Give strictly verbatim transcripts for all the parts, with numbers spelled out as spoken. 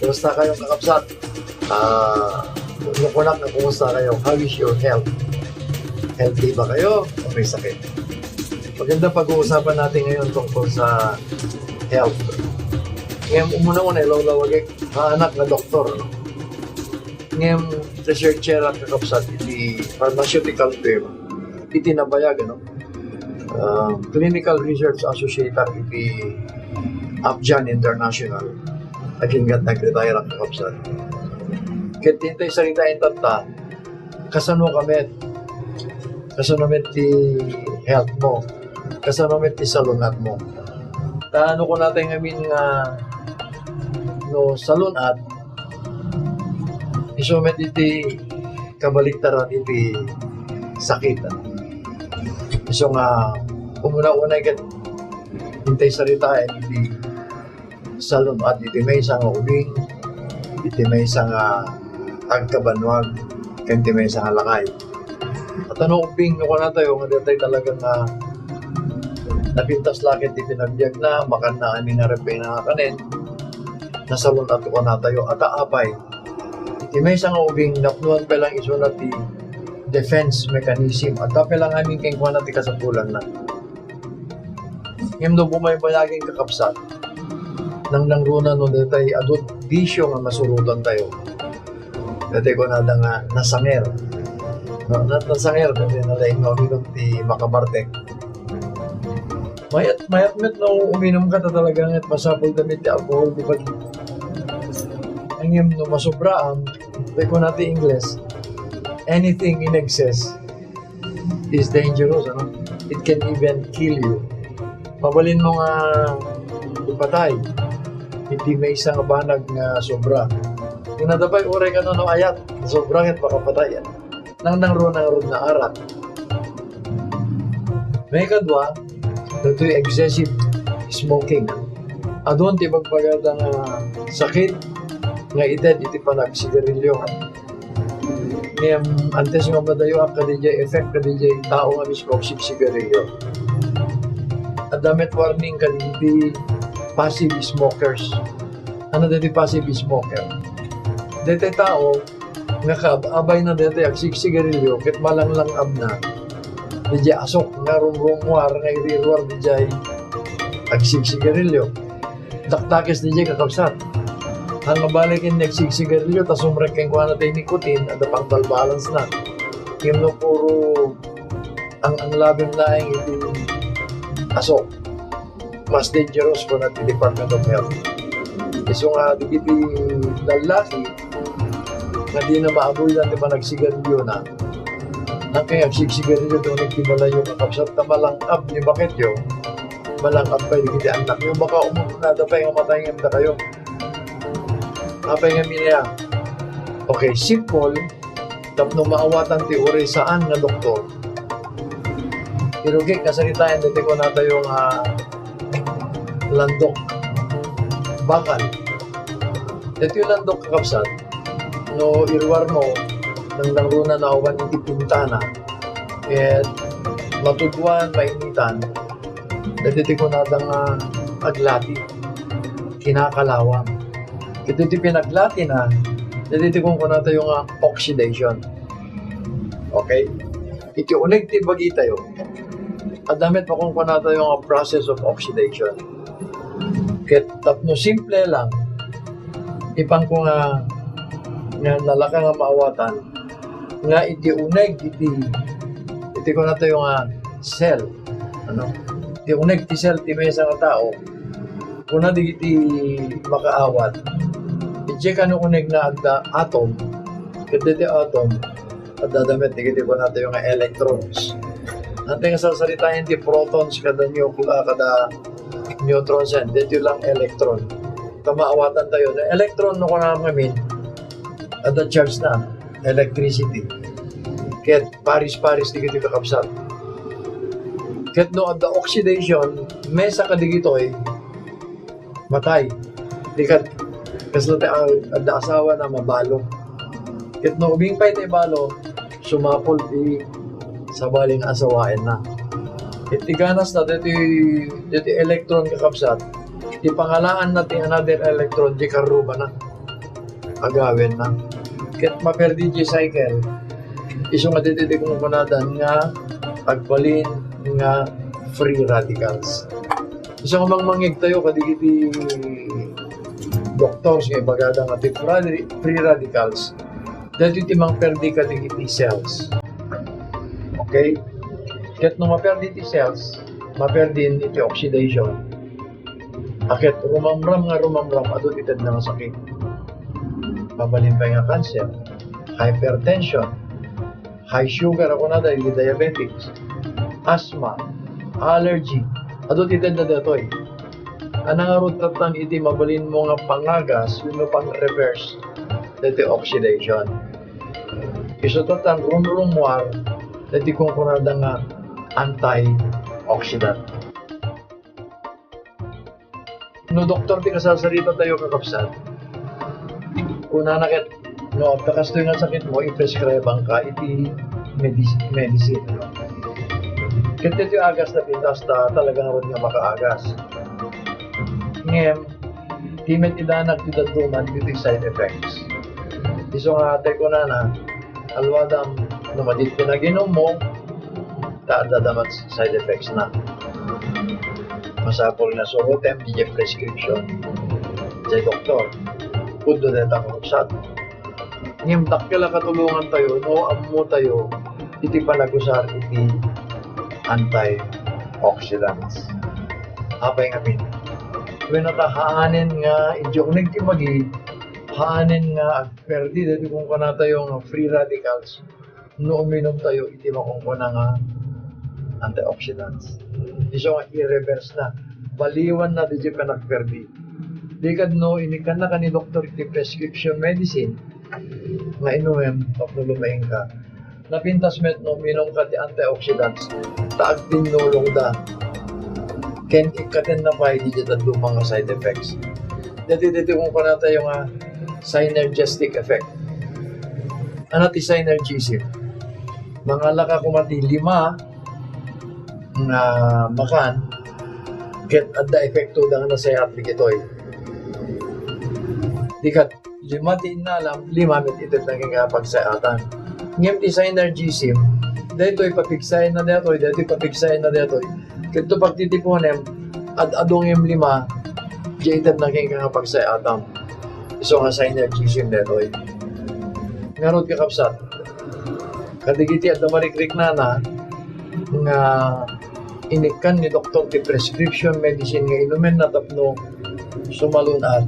Kumusta kayo, kakabsat? Ah, no kunak nga kumusta kayo? How is your health? Healthy ba kayo? O may sakit? Maganda pag-uusapan natin ngayon tungkol sa health. Ngayon, umuna-una, ilawlawag ang anak na doktor, no? Ngayon, researcher at kakabsat iti pharmaceutical firm, iti nabayag, ano? Ah, clinical research associate iti Upjohn International. Aginggat nag-retire ang kakabsat. Ket intay sarita intanta, kasano ka met? Kasano met ti health mo? Kasano met ti salun-at mo? Ta no kunatay ngamin nga no salun-at, isu met iti kabaliktaran iti sakit. Isu nga umuna-unay ket intay saritaen iti salun-at iti maysa nga ubing, iti maysa nga agkabanwag, ken iti maysa nga lakay. At ano ubing no kunatayo nga datay talaga nga napintas la ket ti panagbiagna, makanna amin nga repe nga kanen, nasalun-at kunatayo. At apay, iti maysa nga ubing, napnuan pay lang isuna ti defense mechanism. At apay lang amin kenkuana ti kasapulanna. Ngem no bumaybayagen kakabsat, nangnangruna no datay adu ti bisio nga masurotan tayo. Datay kunada nga nasanger. No, nat-, nasanger, kasi nalaing nga uminom ti makabartek. Mayat, mayat met no uminom ka ta talaga nga masapul damit ti alcohol, di ba? Ngem no masobraan, datay kunada ti Ingles, anything in excess is dangerous, ano? It can even kill you. Mabalin mo nga ipatay iti maysa nga banag nga sobra. Kunada pay, uray kano no ayat, sobra ket makapatay, ano? Nangnangruna ngarud nga arak. Maikadua, datoy excessive smoking. Adun ti ibagbagada nga sakit nga ited iti panagsigarilio. Ngem, antes nga madayoak kadidiay effect kadidiay tao nga mismo agsigsigarilio, adda met warning kadagiti passive smokers. Ano dati passive smoker? Dati tao nga kaab-abayna dati agsigsigarilio ket malanglang-abna didiay asok nga rumrumuar nga iriruar didiay agsigsigarilio. Dakdakes didiay, kakabsat. Haan nga bale ken ni agsigsigarilio ta sumrek kenkuana ti nicotine, adda pang balbalansna. Ngem no puro ang-anglabem laeng iti asok, mas dangerous kuna ti Department of Health. Isu nga dagiti lallaki nga dina maabuyan ti panagsigariliona, nagkay agsigsigarilio ti uneg ti balayo, kakabsat, ta malang-ab ni baketyo, malang-ab pay dagiti annakyo, baka umuna pay nga matay ngem dakayo. Apay nga minaya? Okay, simple, tapno maawatan ti uray saan nga doktor. Irugik nga saritaen dati kunatayo nga landok, bakal. Dati landok, kakabsat, no iruar mo, nangnangruna nga awan iti pintana, ket matuduan, mainitan, dati ti kunada nga aglati, kinakalawang. Ket iti pinaglatina, dati ti kunkunatayo nga oxidation. Okay? Iti uneg ti bagitayo, adda met makunkunatayo nga process of oxidation. Ket tapno simple lang, ipanko nga, nga nalaka nga maawatan, nga iti uneg iti, iti kunatayo nga cell, ano? Iti uneg ti cell ti maysa nga tao, kuna dagiti makaawat, idiay kano unegna adda atom, ket dagiti atom, adda met dagiti kunatayo nga electrons. Haan nga sarsaritaen ti protons kada nuclei, kada neutrons, and dagiti lang electron. Ta maawatantayo. No electron, no kunam ngamin, adda charge na, electricity. Ket paris-paris dagiti, kakabsat. Ket no adda oxidation, maysa kadagitoy, matay. Di ket, kasla ti, ah, adda asawana, mabalo. Ket no ubing pay ti ibalo, sumapul ti sabali nga asawaenna. Ket ti ganasna, dati, dati electron, kakabsat, Ti pangalaanna ti another electron, di karrubana. Agawenna. Ket maperdi ti cycle. Isu nga daytoy ti kunkunadan nga agbalin nga free radicals. Isu nga mangmangngegtayo kadagiti doctors nga ibagada nga ti free, free radicals, daytoy ti mangperdi kadagiti cells. Okay? Ket no maperdi ti cells, maperdi iti oxidation. Ket rumamram nga rumamram, adu ti tedna nga sakit. Mabalin pay nga cancer, hypertension, high sugar, a kunada, iti diabetics, asthma, allergy, adu ti tedna daytoy. Ania ngarud tattan iti mabalinmo nga pangagas wenno pang-reverse daytoy oxidation? Isu tattan rumrummuar daytoy kunkunada nga antioxidant. No doktor ti kasasarita tayo, kakabsat, kunana ket, no, ta kastoy nga sakitmo, i-prescribe-anka iti medis-, medicine. Ket daytoy agas napintas ta talaga ngarud nga makaagas. Ngem, di met idanag ti dadduma dagiti side effects. Isu nga tay kunana, aluadam no madi ti panaginummo, ta adda met side effects na. Masapul nga surotem diay prescription ti doktor. Pudno dayta, kakabsat. Ngem dakkel a katulongan tayo no ammo tayo iti panagusar iti antioxidants. Apay ngamin? Wen, ta haanen nga idiay uneg ti magi, haanen nga agperdi daytoy kunkunatayo nga free radicals no uminum tayo iti makunkuna nga antioxidants. Isu nga i-reverse na, baliwan na diay panagperdi. Di kad no inikkannaka ni doktor iti prescription medicine nga inumem tapno lumaingka. Napintas met no uminumka ti antioxidants ta agtinnulongda ken ikkatenna pay diay dadduma nga side effects. Daytoy, daytoy kunkunatayo nga synergistic effect. Ania ti synergism? Mangalaka koma ti lima nga makan, ket adda epektoda nga nasayaat dagitoy. Di ket lima ti innalam, lima met itedna kenka nga pagsayatan. Ngem ti synergism, daytoy papigsaenna daytoy, daytoy papigsaenna daytoy. Ket no pagtitiponem, ad-adu ngem lima, diay itedna kenka nga pagsayatam. Isu nga synergism daytoy. Ngarud, kakabsat, kadagiti adda marikriknana nga inikkan ni doktor ti prescription medicine nga inumenna tapno sumalun-at,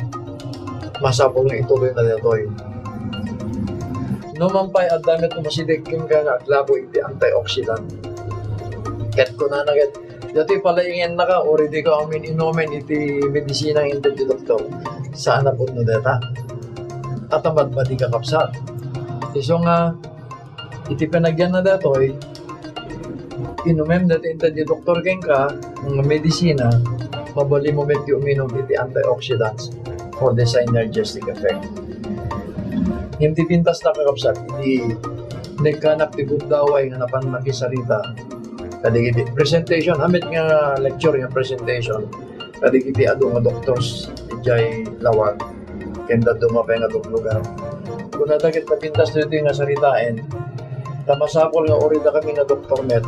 masapul nga ituloyna daytoy. No man pay adda met umasideg kenka nga aglaboy iti antioxidant. Ket kunana ket, daytoy palaingennaka, uray dika amin inumen iti medisina nga inted ti doktor. Saan a pudno dayta. At madmadi, kakabsat. Isu nga, iti panagyanna daytoy, inumem daytoy inted ti doktor kenka nga medisina, mabalinmo met ti uminum iti antioxidants for the synergistic effect. Ngem ti pintas na, kakabsat, iti naikkanak ti gundaway nga napan makisarita kadagiti presentation, amin nga lecture nga presentation, kadagiti adu nga doctors idiay Laoag ken dadduma pay nga lugar. Kunada ket napintas daytoy nga saritaen, ta masapul nga uray dakami nga doktor met,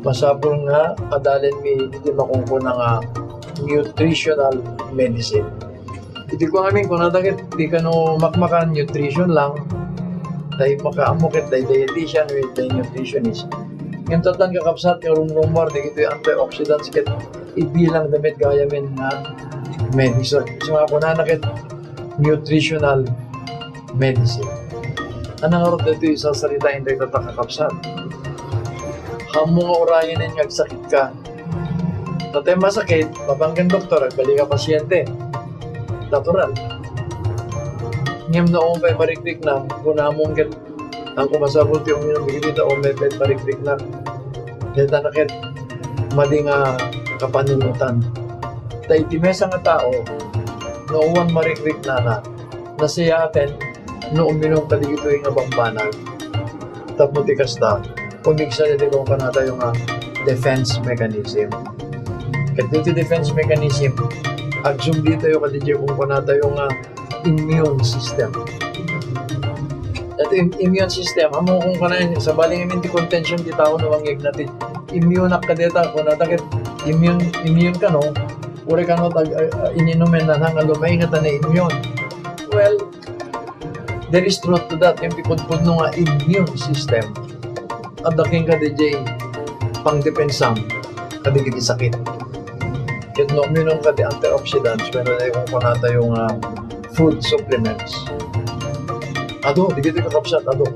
masapul nga adalenmi iti makunkuna nga nutritional medicine. Iti kunamin, kunada ket di kano makmakan, nutrition lang. Tay makaammo ket tay dietitian wenno tay nutritionist. Ngem tattan, kakabsat, nga rumrummuar dagitoy antioxidants ket ibilangda met gayamen nga medicine. Isu nga kunana ket nutritional medicine. Ania ngarud daytoy isasaritaen dayta, kakabsat? Ammo nga urayen nga agsakitka. Tatay masakit, mapan ken doktor, agbalin nga pasyente. Natural. Ngem no awan pay marikriknam, kunamon ket, "Haanko masapul ti uminum dagitoy ta awan met pay marikriknak." Dayta na ket madi nga kapanunotan. Ta iti maysa nga tao, no awan marikriknana, nasayaaten no uminum kadagitoy nga bambanag. Tapno ti kasta, pumigsa daytoy kunkunatayo nga defense mechanism. Ket daytoy defense mechanism, Agsubli tayo kadi jay kunkunatayo nga immune system. Iti im-, immune system, amo kunkunaen, sabali ngamin ti contention ti tao no mangngegna ti immune ak kadeta, kunata ket immune, immune kano, uray kano tag-, a-, a-, ininumen na nga lumaingat na immune. Well, there is truth to that. Yung ti pudpudno nga immune system, adda kenka di jay pangdepensam kadagiti sakit. Ket no uminum ka ti antioxidants, wenno dagiti kunkunatayo nga food supplements, adu, dagiti kakabsat, adu.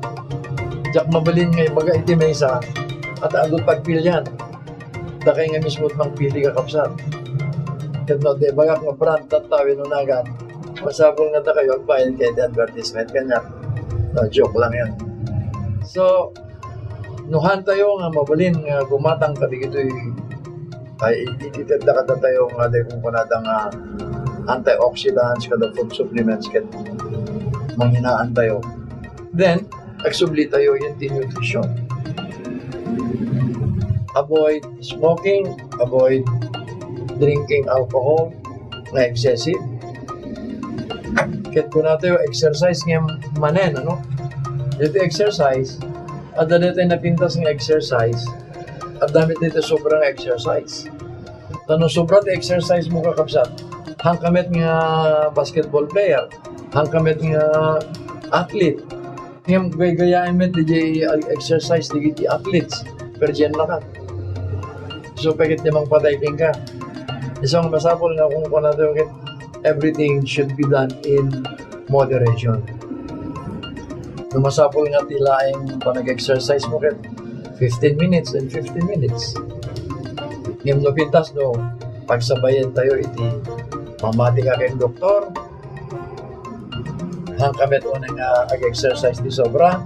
Diak mabalin nga ibaga iti maysa, at adu pagpilian. Dakay nga mismo ti mangpili, kakabsat. Ket no, di bagak nga brand tatta wenno nagan, masapul nga dakayo agbayad kay ti advertisement kaniak. No, joke lang yun. So, no han tayo nga mabalin nga gumatang kadagitoy, ay, ititedda kadatayo nga di kunkunada nga antioxidants, kada food supplements, ket manghinaan tayo. Then, agsubli tayo iti nutrition. Avoid smoking, avoid drinking alcohol nga excessive. Ket kunatayo, exercise nga manen, ano? Iti exercise, adda daytoy napintas nga exercise, adda met daytoy sobra nga exercise. Ta no sobra ti exercise mo, kakabsat, han ka met nga basketball player, han ka met nga athlete, ngem gaygayaem met diay exercise dagiti athletes, perdienna ka. So, pay ket ti mangpaday kenka. Isu nga masapul nga kunkunatayo ket everything should be done in moderation. No masapul nga ti laeng panag-exercise mo ket fifteen minutes and fifteen minutes. Ngem no pintas no pagsabayen tayo iti pamati ka ken doktor, han ka met unay nga ag-exercise ti sobra,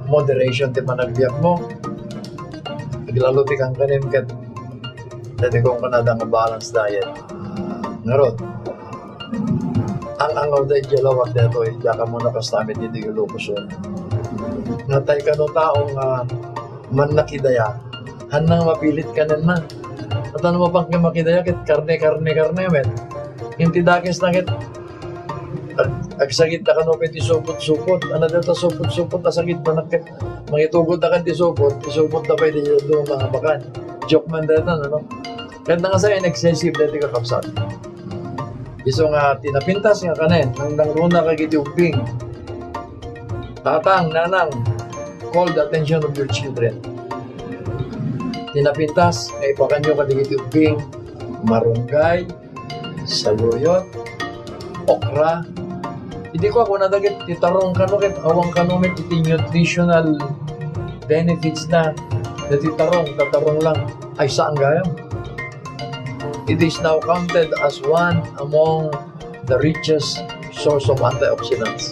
moderation ti panagbiag mo, aglalo ti kankanem ket daytoy kunkunada nga balance diet. Ngarud, ang-angawda idiay lawag daytoy, diak ammono kasta met iti Ilocos Sur. Natay kano tao nga mannakidaya, hanna nga mapilit kanenna. At ano mapan nga makidaya, ket karne, karne, karne met. Inti dakes na ket ag-, agsagit na kano pay ti supot-supot. Ano dayta supot-supot a sagit, manak-, mangitugot na kan ti supot, ti supot na pay ti doon mga bakan. Joke man dayta, ano? Ket nang sa in excessive dayta kakabsat. Isu nga ti napintas nga kanen, nang nangruna kagiti ubbing. Tatang, nanang, call the attention of your children. Ti napintas nga ipakanyo kadagiti ubbing, marunggay, saluyot, okra. Idi ko, kuna dagiti tarong kano ket awan kano met iti nutritional benefits na, dati tarong, tatarong lang. Ay, saan gayam? It is now counted as one among the richest source of antioxidants.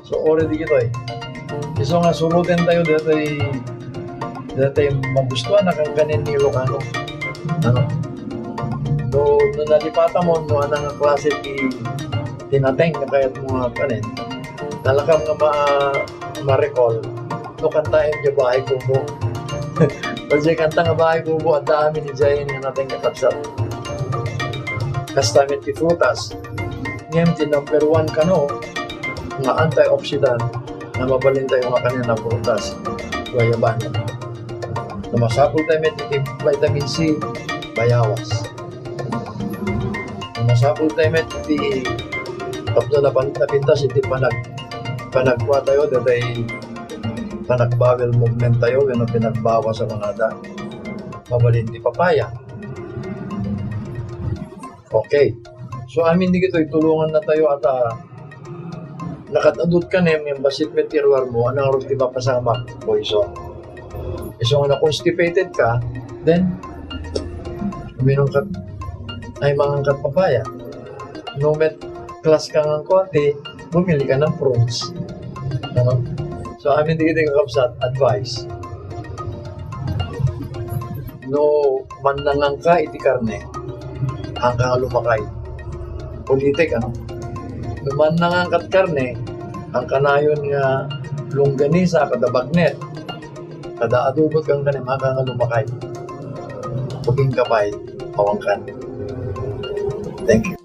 So, already kito eh. Isu nga suruten tayo, dati, dati magustuhan na kang kanin ni Ilocano. Ano? No, no nalipatan mo, no, anang klase ti tinateng na kayat mo nga kanin. Nalakam nga ma-, ma-recall, no, kantaen di bahay kubo. Kasi kanta nga bahay kubo, at dami ni Jain nga nateng kakabsat. Kasta met ti prutas. Ngem ti number one kano nga antioxidant nga mabalin tayo nga kanyan a prutas, guayabano. No masapul tayo met iti vitamin C, bayawas. No masapul tayo met iti tapno napan-, napintas iti panag-, panagkua tayo, daytay panagbawel movement tayo, wenno pinagbawas a kunada. Mabalin ti papaya. Okay. So, amin digitoy, tulongan na tayo at, ah, nakatadot ka nem, yung basit met ti ruar mo, anang rog ti mapasamak, poison. So, nga na-constipated ka, then, uminum ka, ay mangan ka papaya. No met class ka nga kuwate, bumili ka ng fruits. Ano? So, amin digitoy kakabsat, advice. No, mannangan ka iti karne, hangka nga lumakay. Politik, ano? No mannangan kat karne, hangka nayon nga longganisa, kada bagnet, kada adobo, kang kanem, hangka nga lumakay. Paging kapay, pawangkan. Thank you.